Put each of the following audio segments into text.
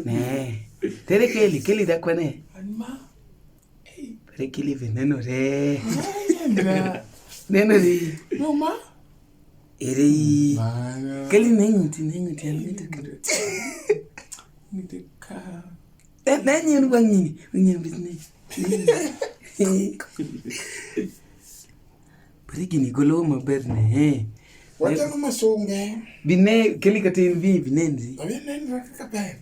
Ne. Tere Kelly, Kelly dakwane. Tere Kelly be nenore. Nenore. Noma. Ere. Kelly ne ng'uti, ne ng'uti, an ng'uti kendo. Ng'uti ka. Ne nyien wang' nyini, nyien bitne. Bari gini golo maber ne. Wachalo masunge. Bine keli kata in bi binenri. Abi nenra kaka ber.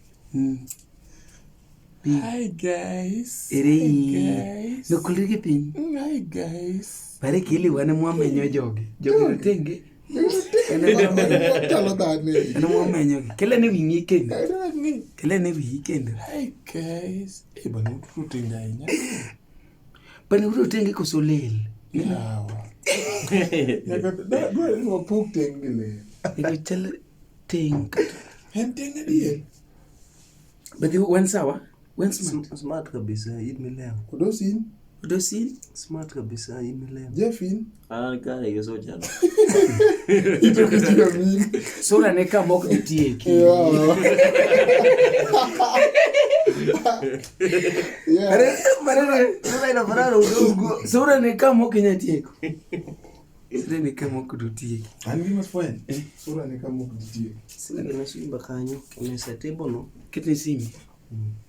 Hi guys. Ere. Hi guys. Nokulri gi piny. Hi guys. Bari keli wan mwamenyo jogi. Jogi rotenge. Chalo dhano. Wan mwamenyo gi. Kele ne wiyi kendo. Kele ne wiyi kendo. Hi guys. Eh bana rotenge ahinya. Bana rotenge koso lel. Yawa. Nyaka dwarore ni wapog teng' gi lel. Nyaka chal teng' kata. En teng' adier. But wan sawa? Wan smart. Smart kabisa, in milewo. Odosin. Odosin. Smart kabisa, in milewo. Jeffin. An kare gi socha no. Ito kichia min. Sura ne ka mok ditieki. Yeah. Yeah. Are, Sura inafanana udogo. Sura ne ka mok inya tieko. Sura ne ka mok ditieki. An gima fweny. Sura ne ka mok ditieki. Sura na simba kanyo, mesa table no. Ketne simi.